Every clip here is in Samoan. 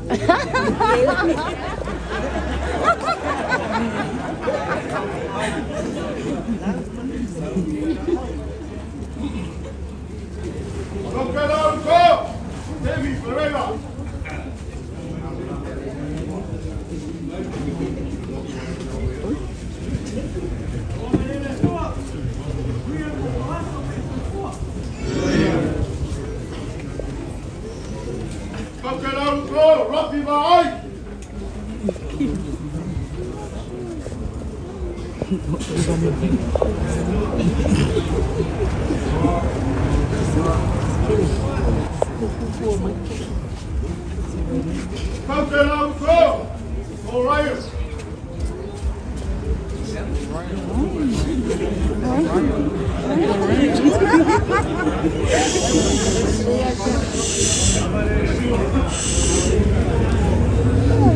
Ha ha. Tokelau ko! Temi Ferreira. Tokelau ko! Rocky Vaai. Tokelau ko! Orion.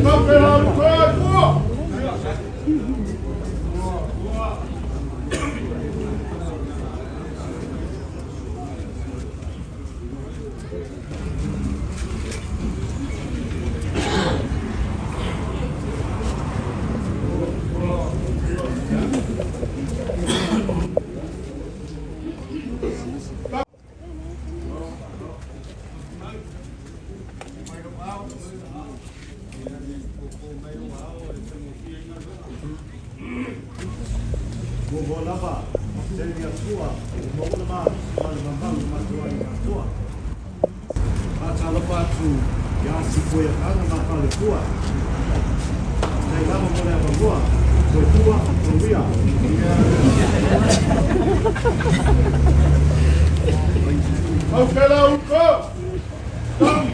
Tokelau ko! Fua. Muamua lava, tele ni Atua, e maua le malosi ma le mamalu ma te wai atoa. Faatalofa atu ia Sipoiakaga ma Falefua. Faafetai lava mo le avanoa. Soifua manuia. Tokelau ko! Tangi.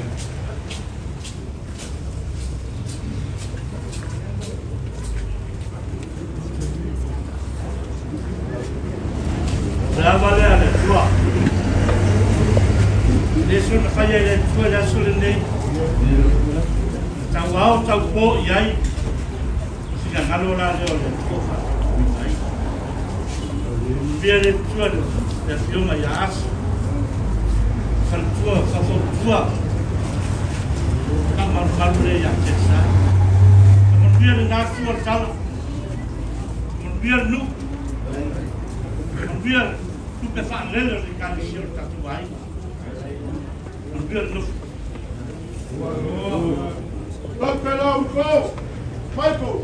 O le ava lea a le Atua. E le soona faia e le Atua i le aso lenei. Tau ao tau po i ai. O finagalo la lea o le Atua faatautoina ai. Manuia le Atua le afioga ia Asa. Faletua faufautua. Faamalumalu lea ia te Sa. Manuia lena Atua le tala. Manuia le nuu. Manuia tupe faalele o le Ekalesia o le tatou aiga. Manuia le nofo. Tokelau ko! Michael.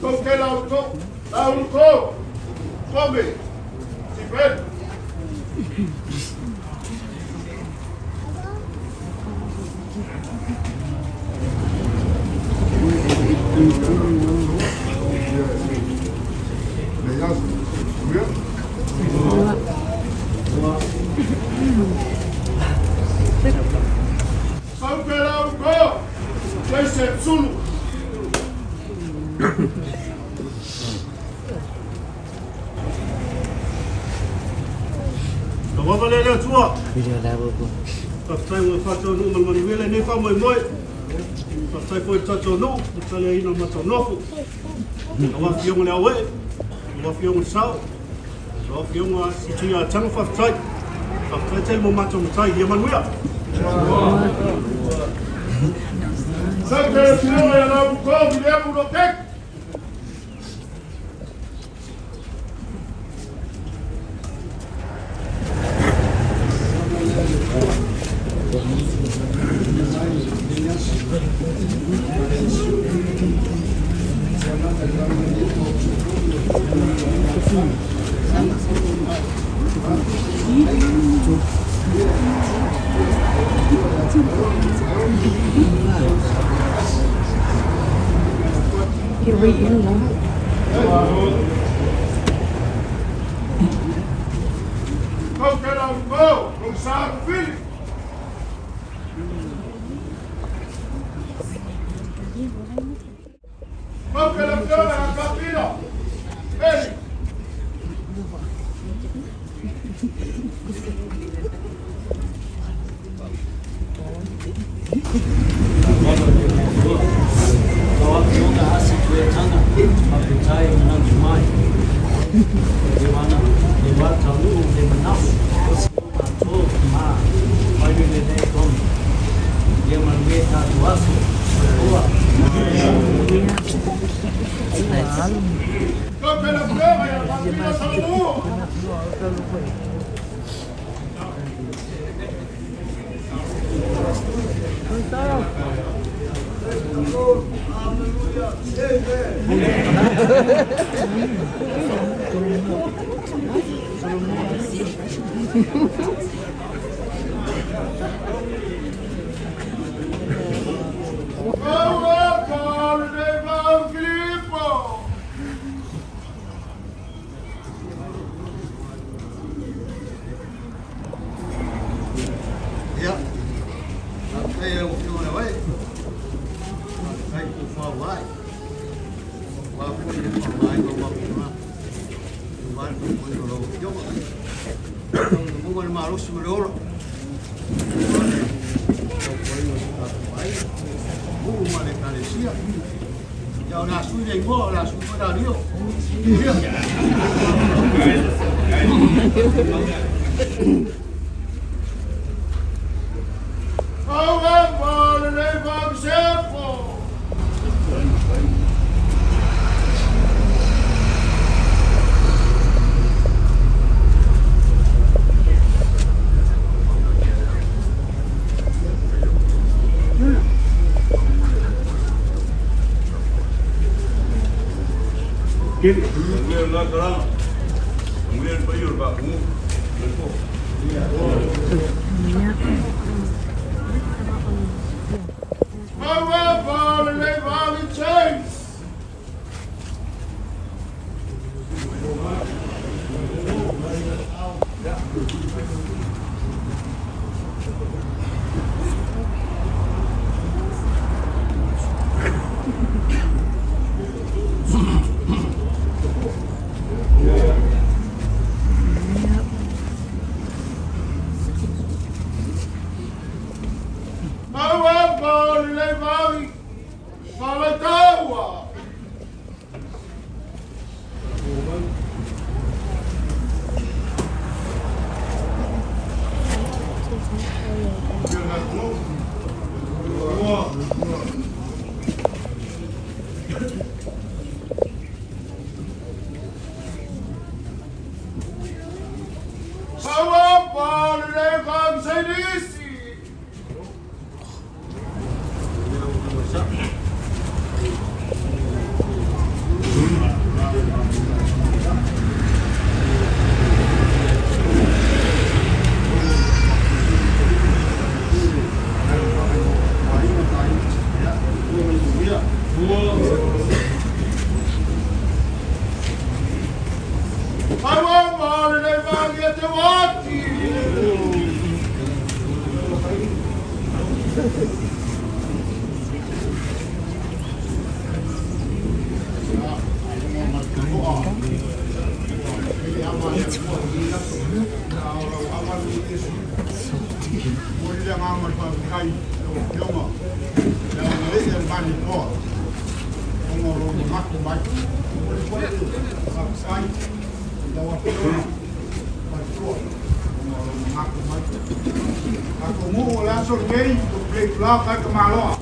Tokelau ko! Lau ko! Tommy. Sifred. Tokelau ko! Joseph Sulu. Tauava lea le Atua. Faafetai ua faataunuu ma le manuia lenei faamoemoe. Faafetai foi i le tatou nuu, le taliaina o matou nofo. Lau Afioga i le Aoee, lau Afioga i le Sao, lau Afioga i Tuia Ataga, faafetai. Faafetai tele mo matou matai. Ia manuia. Sau ke Afioga ia lau ko, Viliamu Lokek. Tokelau ko! Rosa Fili. Tokelau Afioga ia Kapina. Eli. Lau Afioga Asi Tuetana, faafetai manatu mai. E ana le wā taunuu le manao o si o matou ma mai lenei tonu. Ia manuia tatou aso. Soifua. Ia, faafetai i lau Afioga i le Wae, faafetai po faauai. Aua foi le faaaogaina o avanoa aua le taumafaiga o lau Afioga. Ia maua le malosi ma le ola aua le tautuaina o si o tatou aiga, nuu ma le Ekalesia. Ia o le a sui le igoa, o le a sui foi le amio. Ia. Momoli le agaga o le faafetai i lau Afioga le agalelei a le Manitoa ona o lou manatu mai. Momoli foi le faafetai i lau Afioga Faletua ona o lou manatu mai. Tatou nuu o le aso lenei, to play club like a maloa.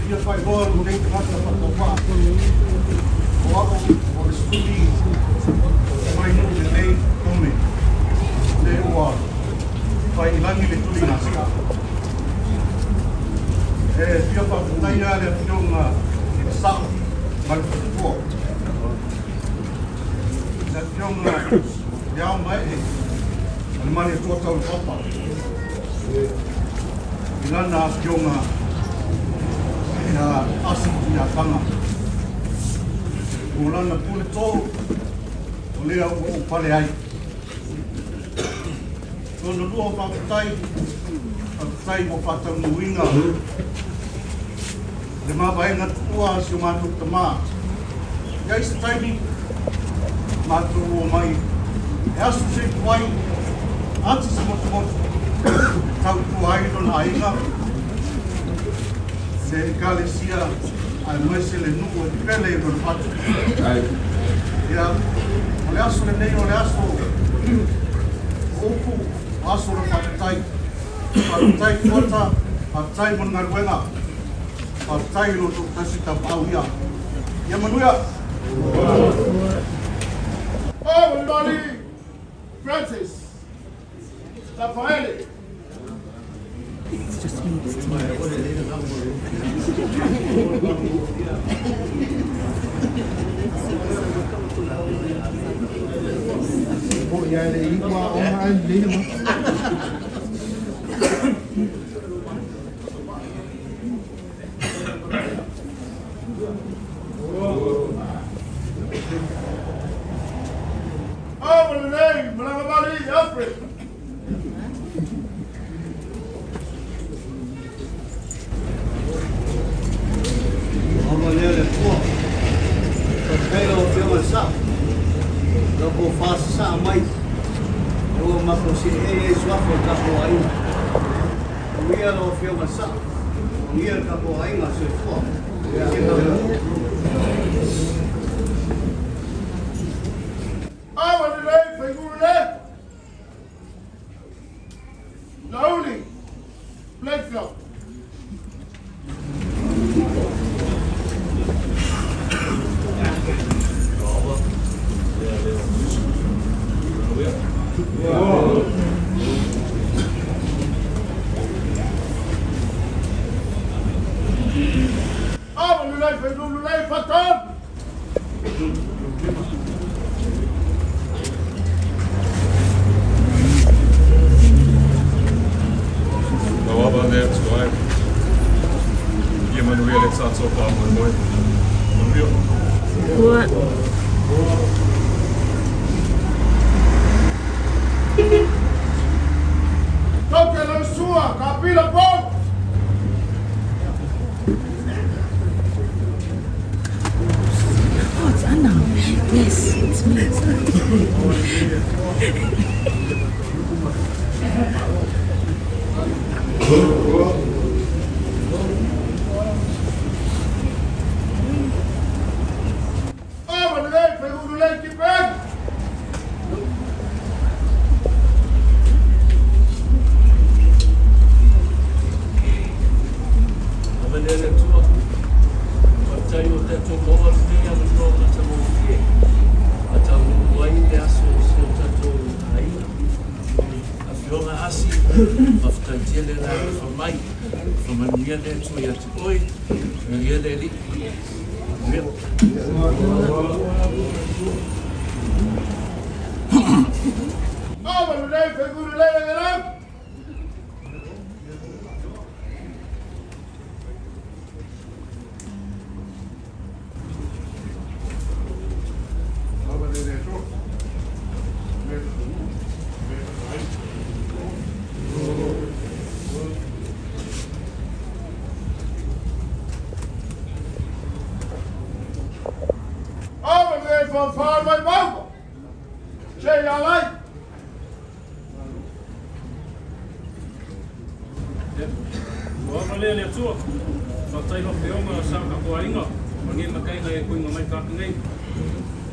fia faailoa lou nei tagata faatauvaa, o au o le sui mai nuu lelei Tome, le ua fai i lagi le tuliga si'a. E fia faafetaia le Afioga i le Sa'o ma le Faletua, le Afioga i le Ao ma E'e ma le Malietoa Taulapapa i lana Afioga ia Asi Tuiataga. O lana pule tō, o lea ua ou pale ai. Lona lua o faafetai, faafetai mo faataunuuina le mavaega tuua a si o matou tamā. I ai se taimi, matou omai e asu se ituai, ati se motumotu, e tautua ai lona aiga, le Ekalesia aemaise le nuu e pele i lona fatu. Ia, o le aso lenei o le aso o upu, o aso o le faafetai. Faafetai Fuata, faafetai mo le galuega, faafetai i lo outou tasi tapaau ia. Ia manuia! Everybody, Francis, Rafaele. It's just me, it's me. Over the name, Malangabali, Alfred. Ava lea le Atua. Faafetai lau Afioga i le Sa'o, lau po fasasa'a mai e ua matou se'e ai suafa o le tatou aiga. Manuia lau Afioga i le Sa'o, manuia le tatou aiga. Soifua. Over the name, Faigurule. Lauli, Blakefield. Over the name, Faigurule, Fatam. Lau ava lea tuai. Ia manuia le tatou faamoemoe. Manuia. Ua. Toke Lausua, Kapila Pau. Oh, it's Anna. Yes, it's me. Sorry. Over the name, Faigurule, Kipeng. Ava lea le Atua. Faafetai o tatou maua lenei avanoa matagofie. Faataunuu ai le aso o si o tatou aiga. Afioga Asi, faafetai tele le alofa mai. Faamanuia le Atua ia te oe, manuia le Alii. Manuia. Over the name, Faigurule, Legelam. Ava le le Atua. Le le ai. Over the name, Fanfan, my mouth. Say, Alai. Ua ava lea le Atua, faafetai lau Afioga sa o tatou aiga, manuia mataiga e koiga mai tatou nei.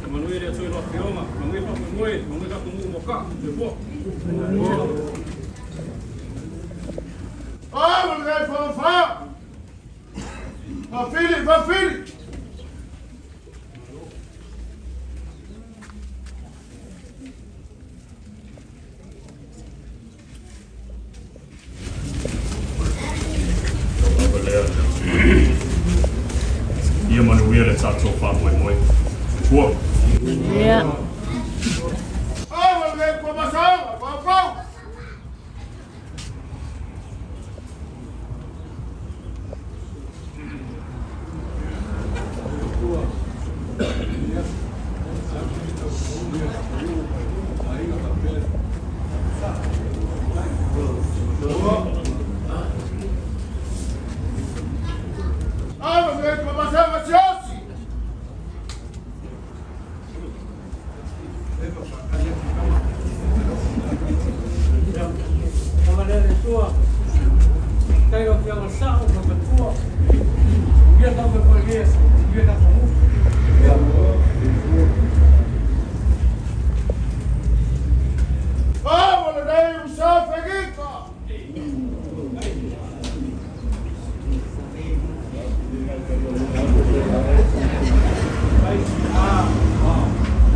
Ia manuia le Atua i lau Afioga, manuia faamoemoe, manuia tatou nuu moka. Soifua. Over the name, Fanfan. Ia manuia le tatou faamoemoe. Soifua. Manuia.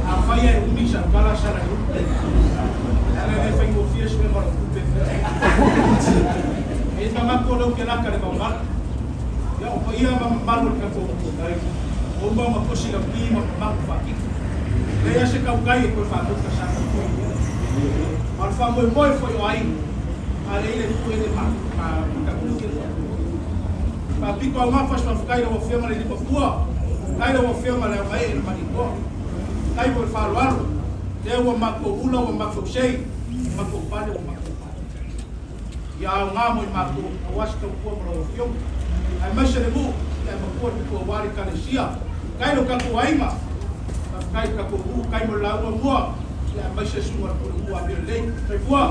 Afai e umi sau tala sala i upu, leaga e le faigofie se mea o lau tupe e fea. E manatu o lea ou te lata i le vaovalo. Ia, o paia ma mamalu o le tatou o uma ona tosi lauti ma mamalu faatino. E leai lava se tautai e toe faatauta sa tautua i ai. A o le faamoemoe foi o aiga, a leai le nuu e le matagofie le faamoemoe. Faapito augafa se faafetai i lau Afioga i le Limatua, faafetai i lau Afioga i le Aogaee i le Malietoa. Faafetai mo le faaaloalo, lea ua matou ula ua matou sei, ua matou pale ua matou pale. Ia aoga mo i matou aua se tautua mo lau Afioga, aemaise le nuu, ia e matua le tupu aua le Ekalesia. Faafetai i lo tatou aiga, faafetai i le tatou nuu, faafetai mo le lauga mua, ia aemaise le susuga i le Pulenuu Amio Lelei. Soifua!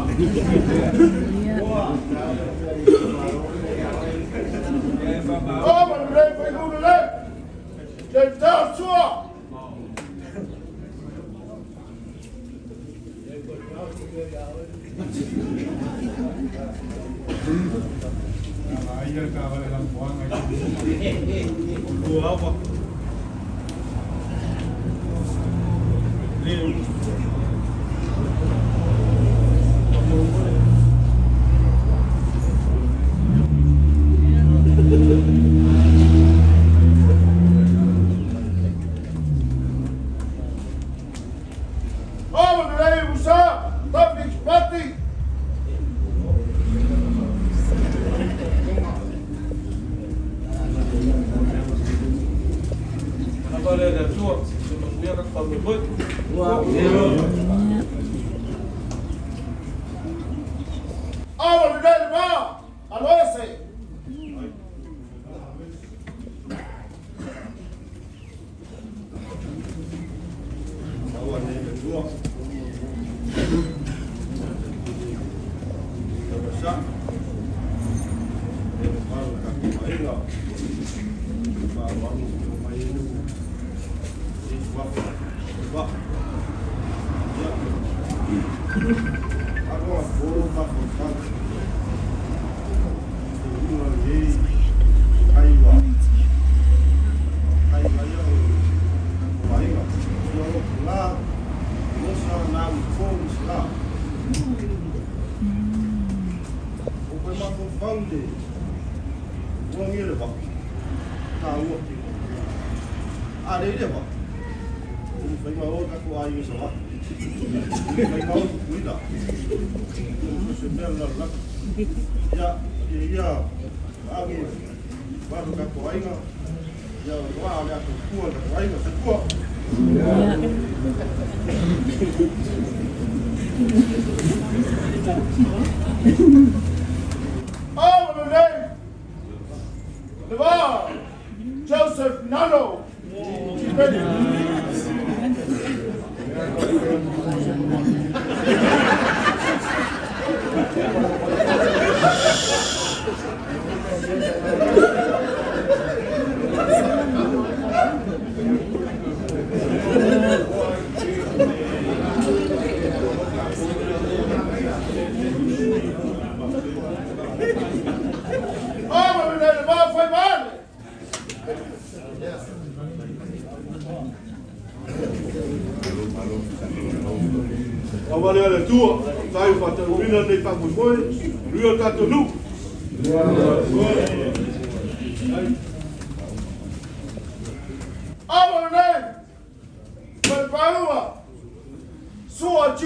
Ua lea le Atua, faafetai ua faataunuuina lenei faamoemoe, manuia lo tatou nuu.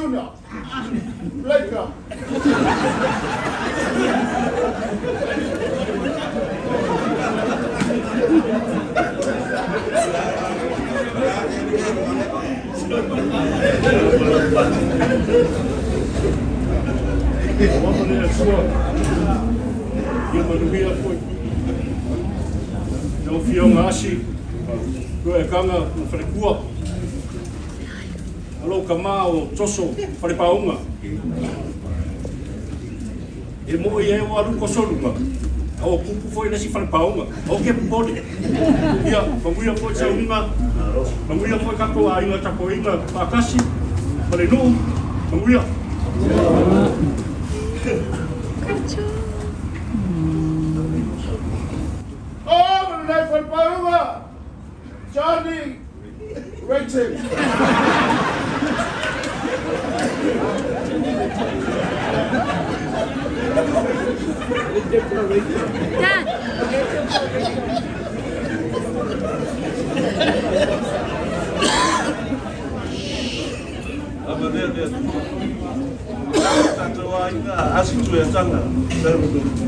Jr. Laker. Ua ama le Atua, ia manuia foi. Lau Afioga Asi, Tuaekaga ma Falekua, ma lou tama o Toso Falepauga. E moʻi ai ua alu kosoluga, a ua pupu foi le isi falepauga. Aua ke popole. Ia, manuia foi sauniga, manuia foi tatou aiga tapuaiga faatasi ma le nuu, manuia. Oh, lenei falepauga, Johnny Rating. Dad. Ama lea le Atua. Tatou aiga asi tuiataga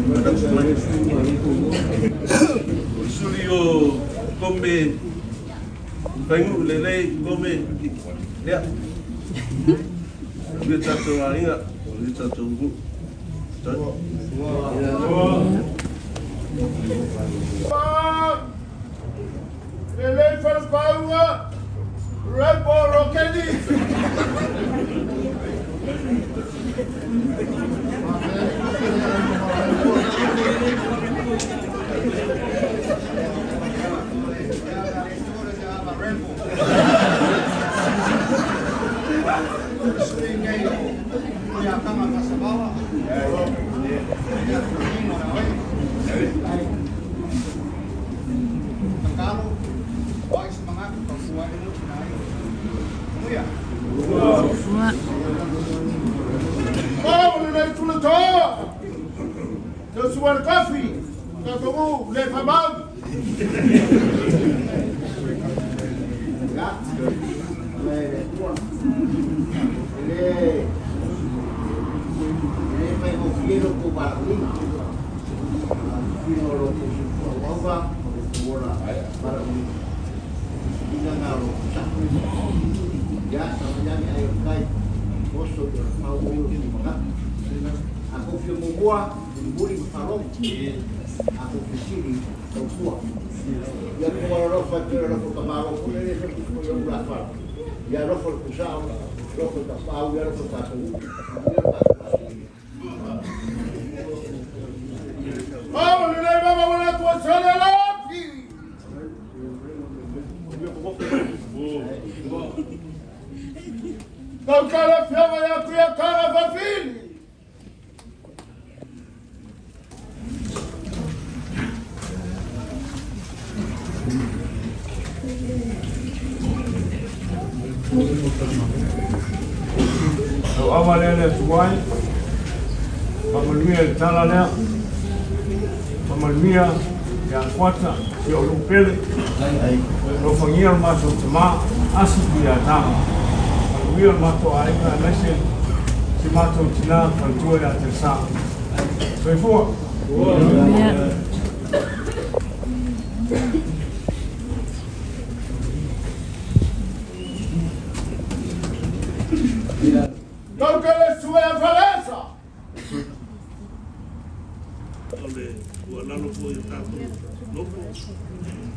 manatu mai. O le suli o Kome Faiguu lelei Kome lea. Manuia tatou aiga, manuia tatou nuu. Lelei falepauga, Rambo Rokeni. Oh, lenei tulatoa, Joshua Coffee, tatou le famau. Ya, le tua. Le le fai o fiero ko baraunga. Fino lo ko su auva o le tuola baraunga. Ina ngā ro sa. Ya, sa manyani ai o kai. Oso o pau o o mga. Ako fio mumua, muri ma. Ako fisiri, tau tua. Ia ko wala rofa te rofa ka maro ko le le ko yo ula fa. Ia rofa ku sa, rofa ka pau, ia rofa ka tu. Ia ka Oh, lenei mama wala tua sale lapi. Tau kala fianga ya kuya kara fafili. Lau ama lea le Atuai, faamanuia i le tala lea, faamanuia ia Fuata, si o luu pele, alofagia le matou tamā, Asi Tuiataga, manuia le matou aiga aemaise si matou tinā faletua ia Telesa. Soifua. Tau kala sua ya falesa. O le tuualalo foi i tatou nofo,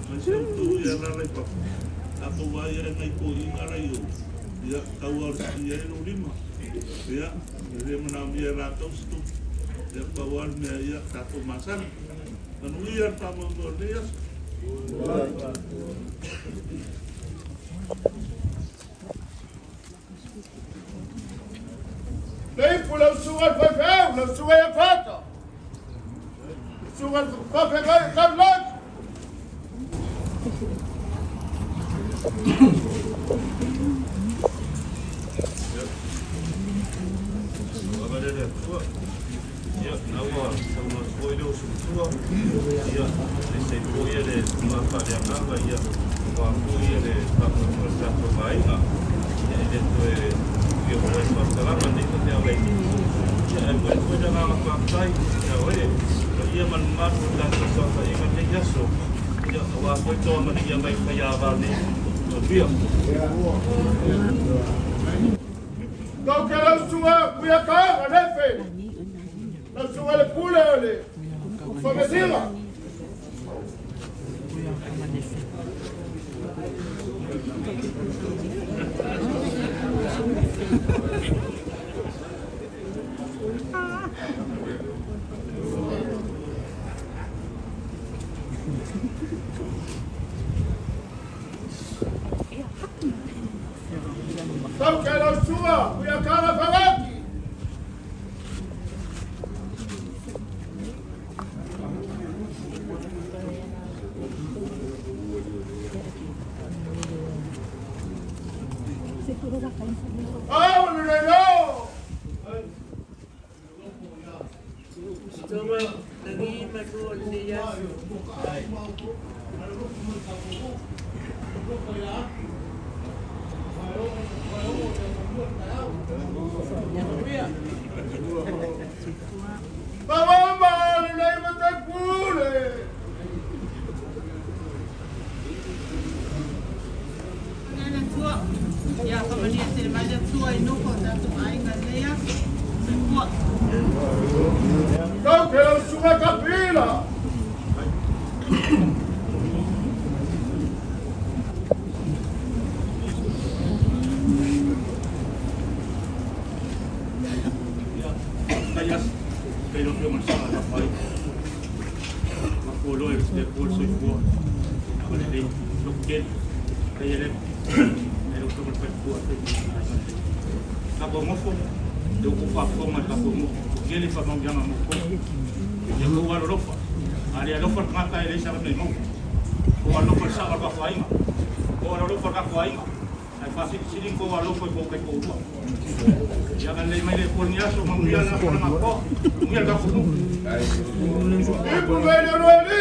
mai se utu ia lala i fafo. Tatou vaai ai nai toeaiina la i o, ia, tau lava o le sii ai lou lima. Ia, e le manaomia e latou se tupe. Ia, pau lava le mea, ia, tatou masani. Manuia le faamoemoe o lenei aso. Le ipu lau suga le faifeau, lau suga ia fata. Suga le faifeau kamlak. Ua lea le Atua. Ia, na ua saunoa atu foi le oso matua. Ia, e se foi le tulaga faaleagaga, ia, aua foi le faamoemoe o le tatou aiga. Ia, e le toe fia maua i se faamatalaga i lenei taeao laitiiti. Ia, ae momoli atu foi le agaga faafetai ia oe, paia ma le mamalu o le tatou saofaiga i lenei aso, ia, aua foi le amanaia mai o faiava o lenei manuia. Tau ke lau susuga Kuiakaga Nefe, lau susuga le pule o le Famesiga. Tau ke lau susuga Kuiakaga Fagati. Ao le lelo. Pavamba le lei matai pule. Ia faamanuia tele mai le Atua i nofo o tatou aiga i lenei aso. Soifua. Tau ke lau susuga Kapila. Faafetai asi, faafetai i lau Afioga i le Sao e fai. Mafualoe le Atua le soifua ma lelei lototele. Faafetai e le lau Afioga i le Faletua Tatou nofo, lea ua outou faafofoga i le tatou nuu, ua tele faamanuiaga mo outou. Ia outou alolofa, a le alofa le tagata e leai se mea e maua. Outou alolofa i le sao o le tatou aiga, outou alolofa i le tatou aiga, ae faasilisili ni tou alolofa i tou taitoalua. Ia agalelei mai le Atua i lenei aso, manuia le aso atoa, manuia le tatou nuu. Ipu mai le noali.